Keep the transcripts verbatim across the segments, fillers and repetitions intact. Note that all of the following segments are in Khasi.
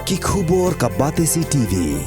Ki khubor ka Batesi T V.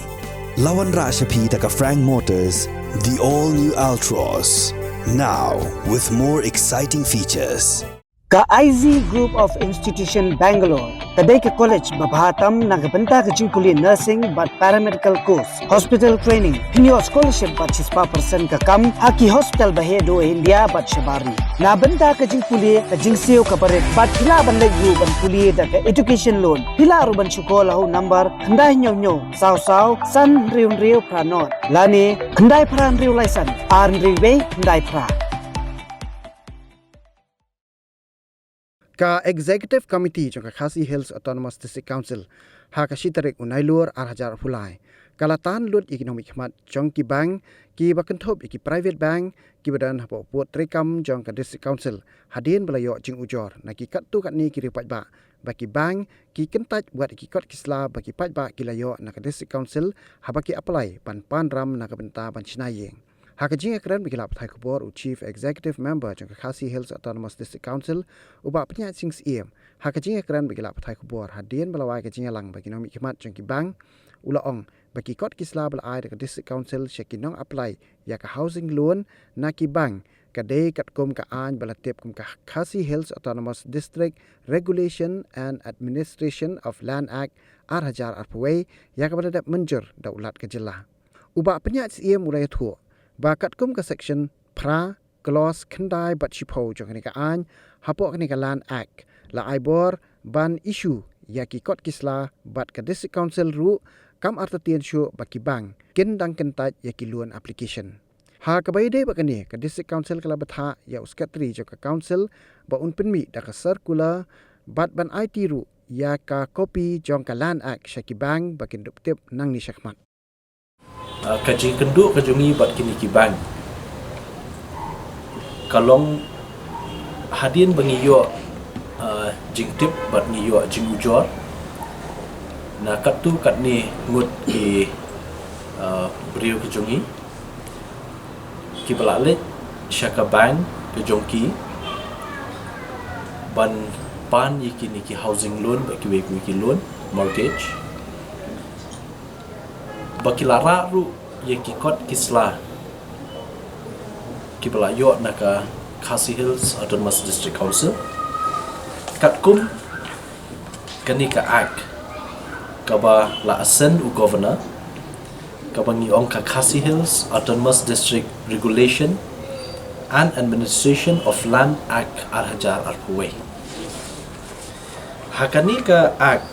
La wanrah sha phi da ka Frank Motors, the all new Altroz. Now with more exciting features. Ka I Z Group of Institution Bangalore ka dei ka college ba bha tam na ka bynta ka jingpule nursing bad paramedical course, hospital training, pynïoh scholarship bad shispah percent ka kam ha ki hospital ba heh duh India bad shabar ri. Na bynta ka jingpule ka jingsiew ka barit bad phi lah ban leit ruh ban pule da ka education loan. Phi lah ruh ban shu call ha u number khyndai hynñiew hynñiew saw saw san hynriew hynriew phra nod lane khyndai phra hynriew lai san ar hynriew wei khyndai phra. Ka Executive Committee jong ka Khasi Hills Autonomous District Council ha ka shi tarik u Nailur ar hajar arphew lai ka la tan lut ïa ki nongmihkhmat jong ki bank kiba kynthup ïa ki private bank kiba don hapoh pud treikam jong ka District Council hadien ba la ïoh jingujor na ki katto katne ki riew paidbah ba ki bank ki kyntait wat ïa ki kot ki sla ba ki paidbah ki la ïoh na ka District Council haba ki apply ban pan ram na ka bynta ban shna ïing. Ha ka jingïakren bad ki lad pathai khubor u Chief Executive Member jong ka Khasi Hills Autonomous District Council u Bah Pynïaid Sing Syiem, ha ka jingïakren bad ki lad pathai khubor hadien ba la wai ka jingïalang bad ki nongmihkhmat jong ki bank, u la ong ba ki kot ki sla ba la ai da ka District Council sha ki nong apply ïa ka housing loan na ki bank ka dei katkum ka aiñ ba la tip kum ka Khasi Hills Autonomous District Regulation and Administration of Land Act ar hajar arphew wei ïa kaba la dep mynjur da u Lat ka jylla. U Bah Pynïaid Syiem u la ïathuh ba katkum ka section phra, clause khyndai bad shiphew jong kane ka aiñ hapoh kane ka Land Act la ai bor ban issue ïa ki kot ki sla bad ka District Council ruh kam artatien shuh ba ki bank kin dang kyntait ïa ki loan application. Ha kaba ïadei bad kane ka District Council ka la bthah ïa u Secretary jong ka Council ba un pynmih da ka circular bad ban aiti ruh ïa ka copy jong ka Land Act sha ki bank ba kin dup tip nangne shakhmat. Ah, ka jingkynduh ka jong ngi bad kine ki bank ka long hadien ba ngi ïoh, ah, jingtip bad ngi ïoh jingujor na katto katne ngut ki, ah, briew ka jong ngi kiba la leit sha ka bank ka jong ki ban pan ïa kine ki housing loan bad kiwei kiwei ki loan mortgage. Ba ki la rah ruh ïa ki kot ki sla kiba la ïoh na ka Khasi Hills Autonomous District Council. Katkum kane ka Act kaba la assent u Governor, kaba ngi ong ka Khasi Hills Autonomous District Regulation and Administration of Land Act ar hajar arphew wei. Ha kane ka Act,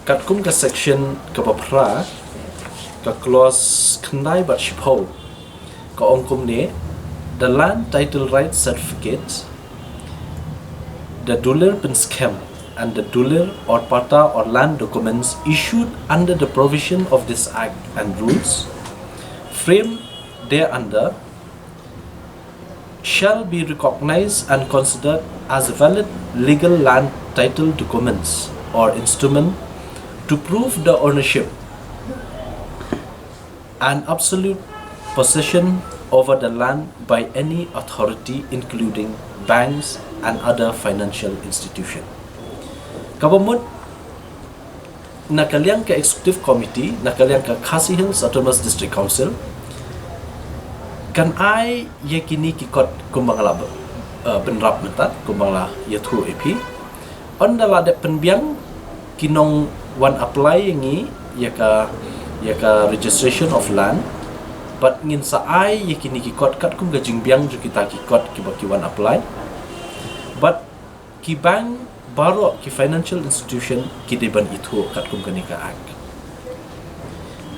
katkum ka section kaba phra, ka clause khyndai bad shiphew, ka ong kumne: the land title right certificate, the dulir pynskhem, and the dulir or patta or land documents issued under the provision of this Act and rules framed thereunder shall be recognized and considered as valid legal land title documents or instrument to prove the ownership and absolute possession over the land by any authority, including banks and other financial institution. Kaba mut, na ka liang ka Executive Committee, na ka liang ka Khasi Hills Autonomous District Council, kan ai ïa kine ki kot kumba nga la, eh, bynrap mynta, kumba nga la ïathuh ïa phi. Ynda la dep pynbiang ki nongwan apply ïa ngi ïa ka, ïa ka registration of land, bad ngin sa ai ïa kine ki kot katkum ka jingbiang jong kita ki kot kiba ki wan apply. Bad ki bank baroh, ki financial institution, ki dei ban ithuh katkum kane ka Act.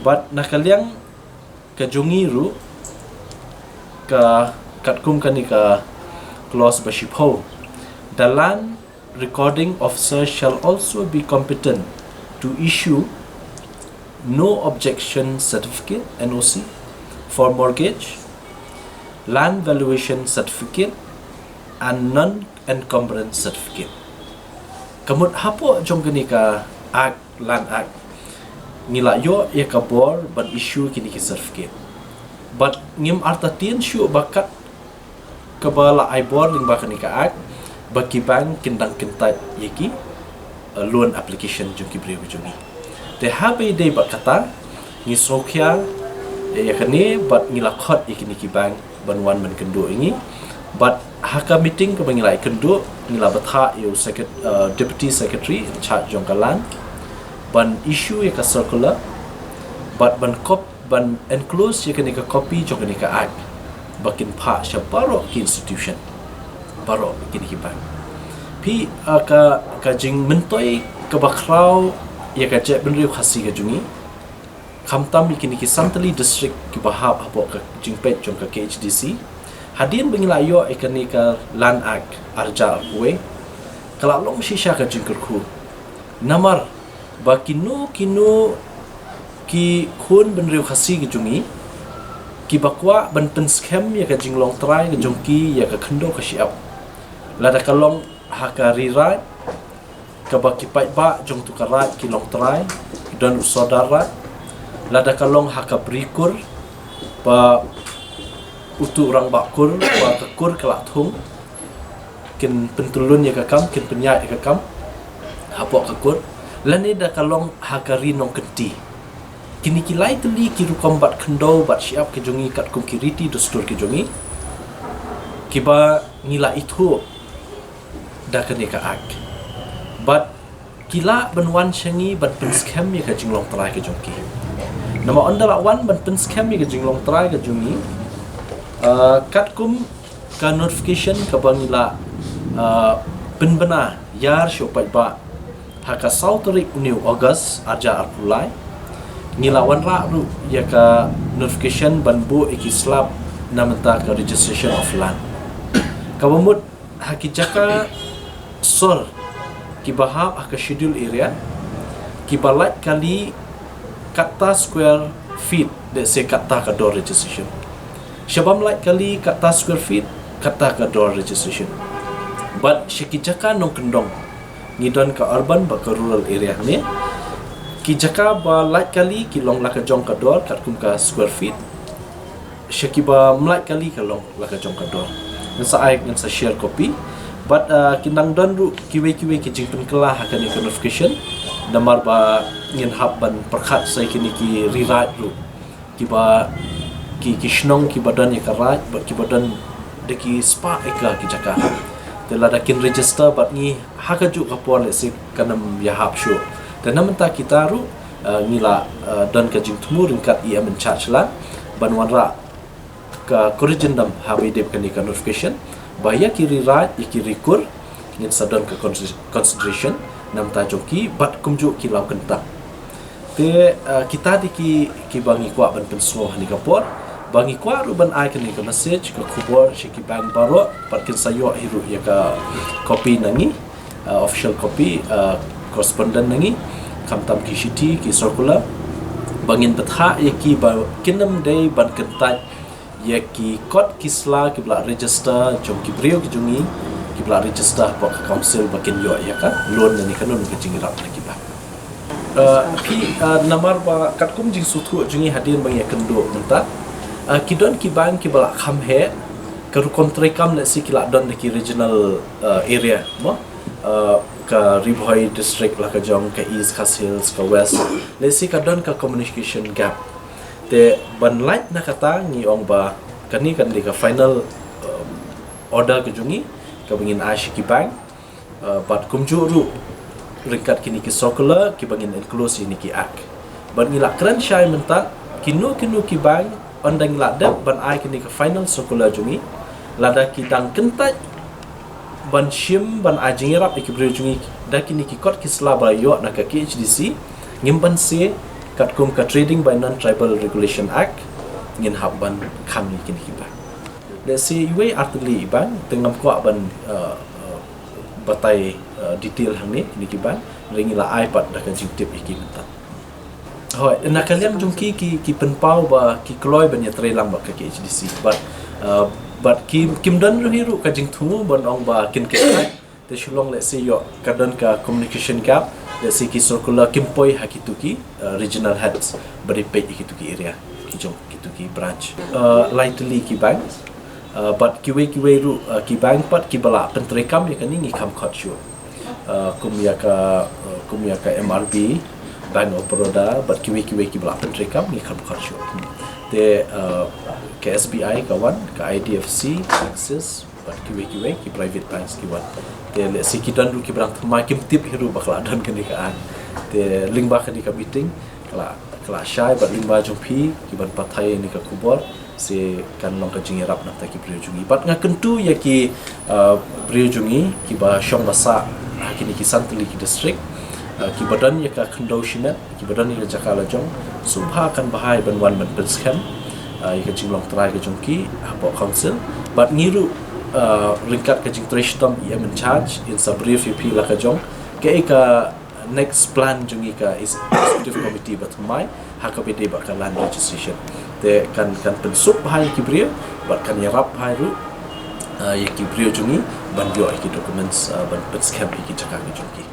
Bad na ka liang ka jong ngi ruh, ka katkum kane ka clause ba shiphew, the land recording officer shall also be competent to issue no objection certificate, N O C, for mortgage, land valuation certificate, and non-encumbrance certificate. Ka mut hapoh jong kane ka Act, Land Act, ngi la ïoh ïa ka bor ban issue kine ki certificate. Bad ngim artatien shuh ba kat kaba la ai bor lyngba kane ka Act ba ki bank kin dang kyntait ïa ki, eh, loan application jong ki briew jong ngi. Te haba ïadei bad kata, ngi sngewkhia ïa kane bad ngi la khot ïa kine ki bank ban wan ban kynduh ïa ngi. Bad ha ka meeting kaba ngi la kynduh, ngi la bthah ïa u secret-, uh, deputy secretary in charge jong ka land ban issue ïa ka circular bad ban kop ban enclose ïa kane ka copy jong kane ka act ba kin phah sha baroh ki institution, baroh kine ki bank. Phi, uh, ka, ka jingmyntoi kaba khraw ïa ka jaitbynriew Khasi ka jong ngi, khamtam ïa kine ki san tylli district kiba hap hapoh ka jingpeit jong ka K H D C. Hadien ba ngi la ïoh ïa kane ka Land Act arhajar arphew wei, ka la long shisha ka jingkyrkhu. Namar ba kino kino ki khun bynriew Khasi ki jong ngi kiba kwah ban pynskhem ïa ka jinglong trai ka jong ki ïa ka khyndew ka shyiap, lada ka long ha ka ri raid, kaba ki paidbah jong utu ka raid ki long trai, don u sordar raid, lada ka long ha ka bri kur, ba utu u rangbah kur, ba ka kur ka la thung, kin pyntyllun ïa ka kam, kin pynïaid ïa ka kam hapoh ka kur, lane da ka long ha ka ri nongkynti. Kine ki lai tylli ki rukom bat khyndew bat shyiap ki jong ngi katkum ki riti dustur ki jong ngi, kiba ngi la ithuh da kane ka act. Bad ki lah ban wan sha ngi ban pynskhem ïa ka jinglong trai ka jong ki. Namar ynda lah wan ban pynskhem ïa ka jinglong trai ka jong ngi, uh, katkum ka notification kaba ngi la, uh, pynbna ïar sha u paidbah ha ka saw tarik u August arhajar arphew lai, ngi la wanrah ruh ïa ka notification ban buh ïa ki slap na bynta ka registration of land. Kaba mut ha ki jaka sor kiba hap ha ka schedule area, kiba lait kali katta square feet, let's say katta ka dor registration. Sha bym lait kali katta square feet, katta ka dor registration. Bad sha ki jaka nongkyndong, ngi don ka urban bad ka rural area ne. Ki jaka ba lait kali ki long la ka jong ka dor katkum ka square feet. Sha kiba ym lait kali ka long la ka jong ka dor. Ngan sa ai, ngan sa share copy. Bad, uh, kin dang don ruh kiwei kiwei ki jingpynkylla ha kane ka notification. Namar ba ngin hap ban pyrkhat sa ïa kine ki ri raid ruh, kiba ki, ki shnong kiba don ïa ka raid bad kiba don da ki spah acre ki jaka. Te lada kin register bad ngi ha kajuh ka por, let's say, kan ym ïahap shuh. Te na mynta kita ruh, uh, ngi la, uh, don ka jingthmu ryngkat i em in charge la ban wanrah ka corrigendum haba ïadei bad kane ka notification, ba ïa ki ri raid, ïa ki ri kur, ngin sa don ka consi-, consideration na bynta jong ki bad kumjuh ki law kyntang. Te, uh, kita dei ki, kiba ngi kwah ban pynsngew ha kane ka por, ba ngi kwah ruh ban ai kane ka message, ka khubor sha ki bank baroh, bad kin sa ïoh hi ruh ïa ka copy na ngi, uh, official copy, uh, correspondent na ngi, khamtam ki shithi, ki circular, ba ngin bthah ïa ki ba kin ym dei ban kyntait ïa ki kot ki sla kiba la register jong ki briew ki jong ngi, kiba la register hapoh ka council ba kin ïoh ïa ka loan ne kano kano ka jingïarap na ki bank. Uh, phi, uh, namar ba katkum jingsngewthuh jong ngi hadien ba ngi ïakynduh mynta, uh, ki don ki bank kiba la kham heh, ka rukom treikam, let's say, ki la don da ki regional, uh, area, mo? Uh, ka Ri Bhoi district la ka jong, ka East Khasi Hills, ka West, let's say, ka don ka communication gap. Te ban lait na kata ngi ong ba kane kan dei ka final, um, order ka jong ngi kaba ngin ai sha ki bank, uh, bad kumjuh ruh ryngkat kine ki circular kiba ngin enclose ïa kine ki act. Bad ngi la kren shai mynta, kino kino ki bank, ynda ngi la dep ban ai kine ki final circular jong ngi, lada ki dang kyntait ban shim ban ai jingïarap ïa ki briew jong ngi da kine ki kot ki sla ba ïoh na ka K H D C, ngim banse, katkum ka Trading by Non-Tribal Regulation Act, ngin hap ban khang ïa kine ki bank. Let's say iwei artylli i bank, te ngam kwah ban, uh, uh, batai, uh, detail hangne kine ki bank, hynrei ngi la ai pat da ka jingtip ïa ki mynta. Hooid, na ka liang jong ki, ki, ki pynpaw ba ki kloi ban ïatreilang bad ka K H D C. Bad, uh, bad ki, kim don ruh hi ruh ka jingthmu ban ong ba kin kyntait. Te shu long, let's say, ïoh ka don ka communication gap, let's say, ki circular kim poi ha kito ki, uh, regional heads ba dei peit ha kito ki area ki jong kito ki branch. Uh, lai tylli ki bank, uh, bad kiwei kiwei ruh, uh, ki bank pat kiba la pyntreikam ïa kane ngi kham khot shuh. Uh, kum ïa ka, uh, kum ïa ka M R B, Bank of Baroda bad kiwei kiwei kiba la pyntreikam, ngi kham khar shuh. Te, uh, ka S B I ka wan, ka I D F C, Axis, bad kiwei kiwei ki private banks ki wan. Te lehse ki don ruh kiba dang thymmai, kim tip hi ruh ba ka la don kane ka act. Te lyngba kane ka meeting ka la, ka la shai bad lyngba jong phi kiban pathai ïa kane ka khubor, sa kan long ka jingïarap na ka bynta ki briew jong ngi. Bad nga kyntu ïa ki, uh, briew jong ngi kiba shong ba sah ha kine ki san tylli ki district, uh, kiba don ïa ka khyndew shimet, kiba don ïa ka jaka la jong, sngewbha kan bha ïa ki ban wan ban pynskhem, uh, ïa ka jinglong trai ka jong ki hapoh council. Bad ngi ruh, uh, ryngkat ka jingtrei shitom i M in charge, in sa brief ïa phi la ka jong kaei ka next plan jong ngi, ka executive committee ba thymmai ha kaba ïadei bad ka land registration. Te kan, kan pynsuk bha ïa ki briew bad kan ïarap bha ruh, uh, ïa ki briew jong ngi ban ïoh ïa ki documents, uh, ban pynskhem ïa ki jaka ki jong ki.